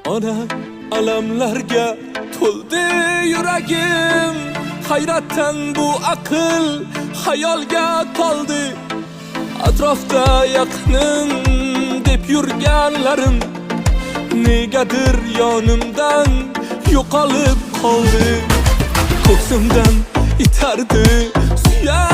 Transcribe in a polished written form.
Ona, alamlarga to'ldi yuragim. Hayratdan bu aql xayolga toldi. Atrofda yaqinim deb yurganlarim negadir yonimdan yo'qolib qoldi. Ko'ksimdan itardi suyab.